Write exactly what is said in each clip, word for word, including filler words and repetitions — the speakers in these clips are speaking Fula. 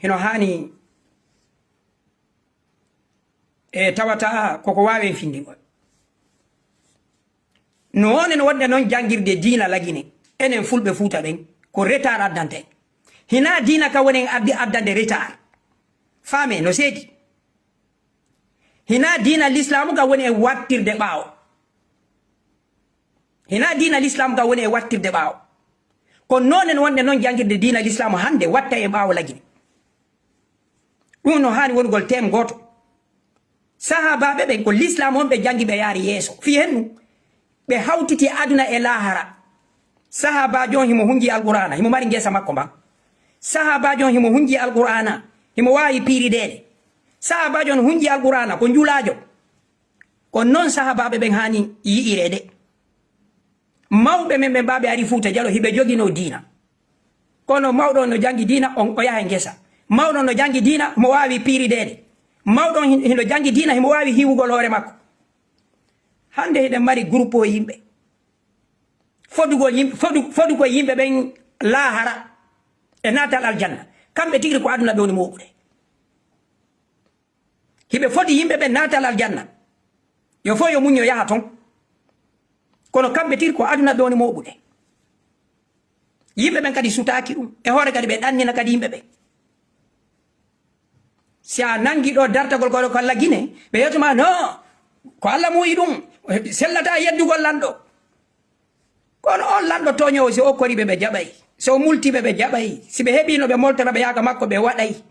no haani, e tawata koko waawen findingol. No onen wonde noon janngirde diina Lagine, enen Fulɓe Fuuta ɓen, ko retard addante. Hinaa diina ka woni en addi addande retard. Faame no seedi. Hinaa diina Lislaamu ka woni en wattirde ɓaawo. Hinaa diina Lislaamu ka woni en wattirde ɓaawo. Ko noon en wonde noon janngirde diina Lislaamu hannde watta e ɓaawo Lagine. Ɗum no haani wonugol thème gooto. Sahaabaaɓe ɓen ko Lislaamu on ɓe janngi, ɓe yaari yeeso. Fii hen ɗum, ɓe hawtiti aduna e laahara. Sahaabaajo on himo hunji Alqur'aana, himo mari ngesa makko mban. Sahaabaajo on himo hunji Alqur'aana, himo waawi piirideede. Sahaabaajo on hunji Alqur'aana, ko njulaajo. Ko noon sahaabaaɓe ɓen haani yi'ireede. Mawɓe men ɓen ɓaaɓe ari Fuuta Jaloo, hiɓe joginoo diina. Kono mawɗo on no janngi diina, on o yaha e ngesa. Mawɗo on no janngi diina, mo waawi piirideede. Mawɗo on hin-, hino janngi diina, himo waawi hiwugol hoore makko. Hannde hiɗen mari groupe yimɓe. Fodugol yimɓe, fodu-, fodugol yimɓe ɓen laahara e naatal aljanna. Kamɓe tigi ko aduna ɓe woni mooɓude. Hiɓe fodi yimɓe ɓen naatal aljanna. Yo fof yo muñño yaha ton. Kono kamɓe tigi ko aduna ɓe woni mooɓude. Yimɓe ɓen kadi sutaaki ɗum. E hoore kadi ɓe ɗannina kadi yimɓe ɓen. Si a nangi ɗo dartagol ko, ko Lagine, ɓe yettuma, "No, ko Alla muuyi ɗum, sellata yeddugol lanɗo." Kono on lanɗo tooñoowo, si o okkorii ɓe, ɓe jaɓay. Si o multii ɓe, ɓe jaɓay. Si ɓe heɓii no ɓe moltora ɓe yaaka makko, ɓe waɗay.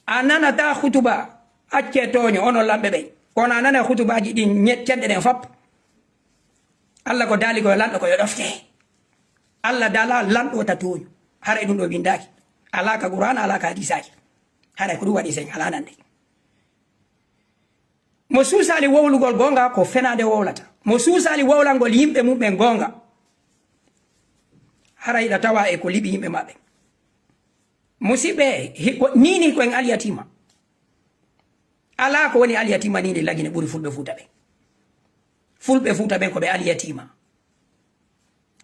A nanata hutuba, accee tooño, onon lamɓe ɓen. Kono a nanay hutubaaji ɗin ñe-, cenɗe ɗen fop. Alla ko daali ko yo lanɗo ko yo ɗofte. Alla daalaa lanɗo wota tooñu. Haray ɗum ɗo winndaaki. Alaa ka Qur'aana, alaa ka hadiisaaji. Haray ko ɗum waɗi sen alaa nande. Mo suusaali wowlugol goonga, ko fenaande wowlata. Mo suusaali wowlangol yimɓe mumɓen goonga, hara hiɗa tawa e ko liɓi yimɓe maɓɓe. Musiɓɓe, hi-, ko, nii nii ko en alyatima. Alaa ko woni alyatima nii nii Lagine ɓuri Fulɓe Fuuta ɓen. Fulɓe Fuuta ɓen ko ɓe alyatima.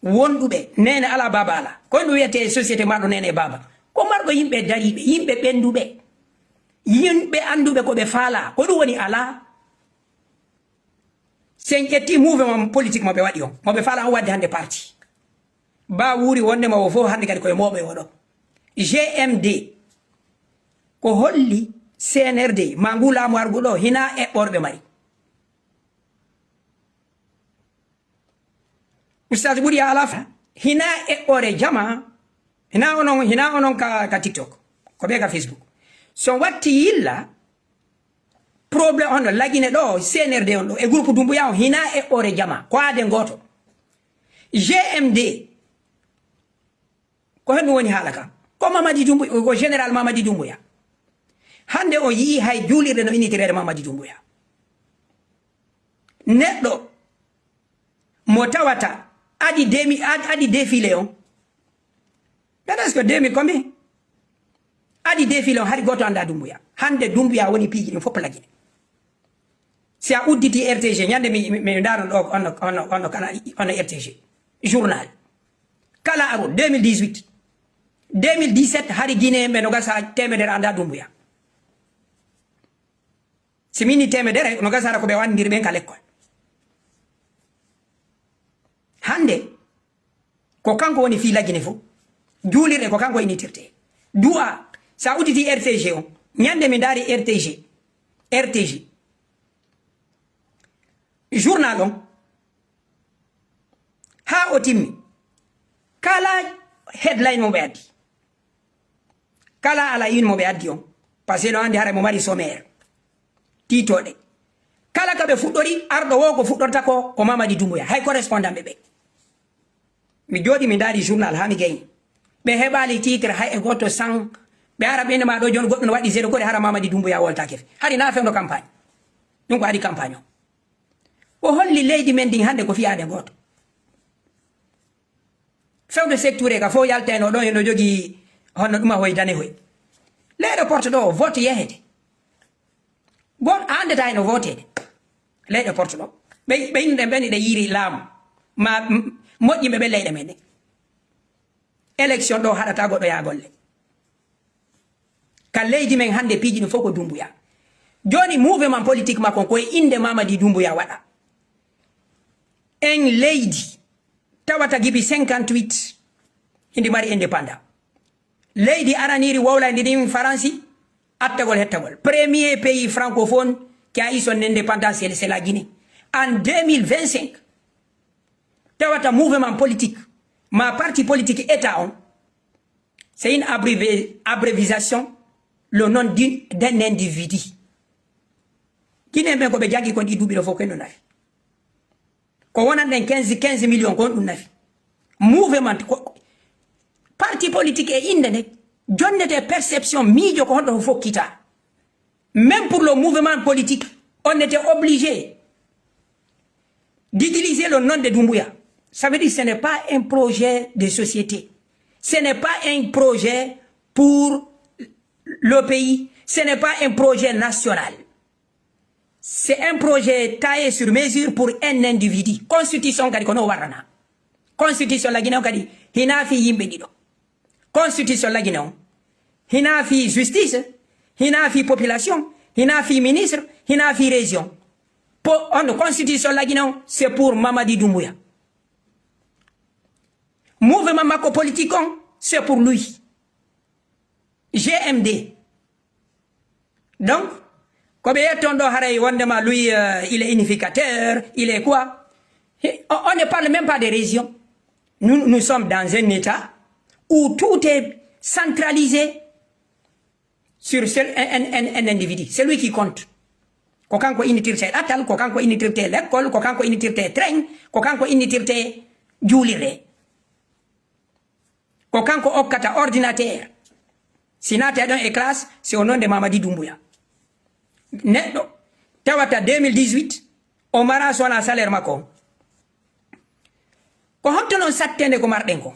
Wonɗuɓe, neene alaa, baaba alaa. Ko ɗum wiyetee société marɗo neene e baaba. Ko marɗo yimɓe dariiɓe, yimɓe ɓennduɓe, yimɓe annduɓe ko ɓe faalaa. Ko ɗum woni alaa. Si en ƴettii mouvement politique mo ɓe waɗi on, mo ɓe faalaa on waɗde hannde parti. Ba wuuri wonde ma o fof hannde kadi koye mooɓe o ɗo. G M D, ko holli C N R D, ma ngu laamu argu ɗo, hinaa eɓɓorɓe mari. Ustaz Ɓuri Alaa fa, hinaa eɓɓore jama, hinaa onon, hinaa onon ka, ka TikTok, ko ɓe ka Facebook. So watti yilla, problème on ɗo, Lagine ɗo, C N R D on ɗo, e groupe Dumbuya on, hinaa eɓɓore jama, ko aade gooto. G M D, ko henɗum woni haala ka. Ko Mamadi Dumbuya, ko général Mamadi Dumbuya. Hannde o yi'i hay juulirde no innitireede Mamadi Dumbuya. Neɗɗo mo tawata adi deux mille, ad-, adi défilé on. Peut-être que deux mille combien? Adi défilé on, hari gooto anndaa Dumbuya. Hannde Dumbuya woni piiji ɗin fof Lagine. Si a udditi R T G, ñande mi, mi, mi ndaarno ɗo, onno, onno, onno kala, onno R T G. Journal. Kala aru, deux mille dix-huit. Deux mille dix-sept, hari Guinéen ɓe no gasa teemedere anndaa Dumbuya. Si mi inni teemedere, no gasara ko ɓe anndiri ɓen ka lekkol. Hannde, ko kanko woni fii Lagine fof. Juulirɗe ko kanko innitirte. Du'a, sa udditi R T G on, ñande mi ndaari R T G, R T G. Journal on, haa o timmi, kala headline mo ɓe addi, kala ala in mo ɓe addi on, parce que no anndi hara mo mari sommaire, tiitooɗe. Kala ka ɓe fuɗɗori, arɗo wo ko fuɗɗorta ko, ko Mamadi Doumbouya, hay correspondant ɓe ɓe. Mi jooɗi, mi ndaari journal haa mi gayni. Ɓe heɓaali titre hay e gooto san. Ɓe ara ɓe ma ɗo jooni, goɗɗo no waɗi zéro kori, hara Mamadi Doumbouya woltaaki fe. Hari na fewndo campagne. Ɗum ko adi campagne o. O holli leydi men ndin hannde ko fiyaande gooto. Fewndo secteur ka fof yaltayno ɗon, hino jogii honno ɗuma hoy dane hoy. Leyɗe porte ɗo, vote yehete. Gon andata hino voteede. Leyɗe porte ɗo. Ɓe, ɓe yimɓe ɓen ɓe yiiri laamu. Ma, m-, moƴƴimɓe ɓe leyɗe men ɗe. Élection ɗo haɗata goɗɗo yaa golle. Ka leydi men hannde, piiji ɗin fof ko Dumbuya. Jooni, mouvement politique makko on ko e innde Mamadi Dumbuya waɗa. En leydi tawata gibi cinquante-huit, hindi mari indépendant. Leydi araniri wowlayndi ndin Faransi, attagol hettagol. Premier pays francophone qui a eu son indépendance, c'est, c'est la Guinée. En deux mille vingt-cinq, tawata mouvement politique, ma parti politique État on, c'est une abrévi-, abréviation, le nom d'un, d'un individu. Guinéen ɓen ko ɓe jaggi kon ɗi duuɓi ɗo fof, ko en ɗum nafi. Ko wonande en quinze, quinze millions, ko on ɗum nafi. Mouvement, ko, parti politique e innde nde, jonnete perception, miijo ko honto fokkita. Même pour le mouvement politique, on était obligé d'utiliser le nom de Doumbouya. Ça veut dire que ce n'est pas un projet de société. Ce n'est pas un projet pour le pays. Ce n'est pas un projet national. C'est un projet taillé sur mesure pour un individu. Constitution kadi ko no warrana. Constitution la Guinée kadi hina fi yimɓe ɗiɗo. Constitution la Guinée on hina fi justice, hina fi population, hina fi ministre, hina fi région. Po, on constitution la Guinée on, c'est pour Mamadi Doumbouya. Mouvement makko politique on, c'est pour lui. G M D. Donc, ko ɓe yetton ɗo haray wondema lui, euh, il est unificateur, il est quoi? He, on, on ne parle même pas des régions. Nous, nous sommes dans un état où tout est centralisé sur seul un, un, un, un individu. C'est lui qui compte. Ko kanko innitirte ɗatal, ko kanko innitirte lekkol, ko kanko innitirte train, ko kanko innitirte juulirde. Ko kanko okkata ordinateur. Si naatay ɗon e classe, si o nonde Mamadi Doumbouya. Neɗɗo tawata deux mille dix-huit, o mara so wona salaire makko on. Ko honto non sattende ko marɗen ko?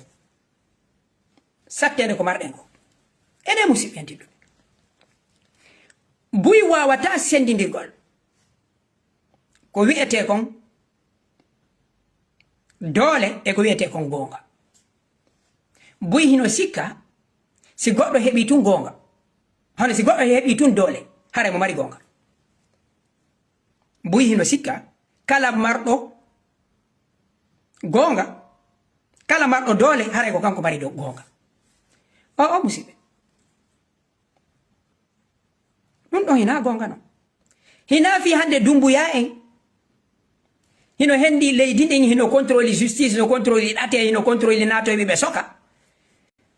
Sattende ko marɗen ko. Ene musidɓe tedduɓe. Buy wawata sendindirgol ko wi'etee kon doole e ko wi'etee kon goonga. Buy hino sikka si goɗɗo heɓii tun goonga. Hono si goɗɗo heɓii tun doole, haray mo mari goonga. Buy hino sikka kala marɗo goonga, kala marɗo doole, haray ko kanko mari do-, goonga. O, o musidɓe. Ɗum ɗon hina goonga non. Hina fii hannde Dumbuya en. Hino henndi leydi ndin, hino contrôle justice, hino contrôle ɗate, hino contrôle naatoyɓe ɓe soka.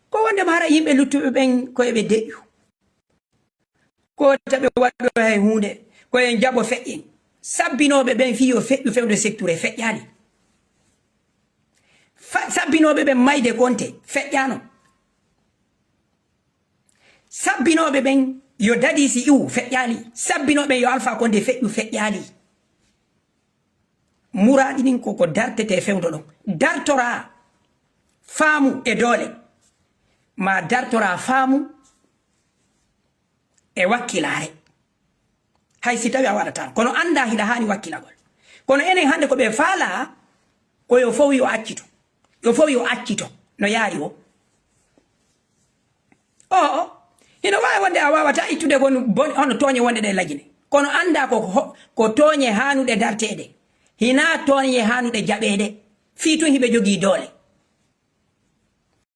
Ko wonde hara yimɓe luttuɓe ɓen ko eɓe deƴƴu. Ko taɓe waɗo hay huunde, ko en jaɓo feƴƴen. Sabbinooɓe ɓen fii yo feƴƴu fewndo secteur e feƴƴaali. Fa-, sabbinooɓe ɓen mayde konte feƴƴaano. Sabbinooɓe ɓen yo Dadis iwu feƴƴaali. Sabbinooɓe ɓen yo Alpha Condé feƴƴu feƴƴaali. Muraaɗi ɗin ko, ko dartete fewndo ɗon. Dartoraa faamu e doole. Ma dartoraa faamu e wakkilaare. Hay si tawi a waɗataa, kono anndaa hiɗa haani wakkilagol. Kono enen hannde ko ɓe faalaa, ko yo fow yo accito. Yo fow yo accito no yaari o. O, o. Hino waawi wonde a waawataa ittude kon bon-, hono tooñe wonɗe ɗe lajine. Kono anndaa ko ho-, ko tooñe haanuɗe darteede. Hinaa tooñe haanuɗe jaɓeede. Fii tun hiɓe jogii doole.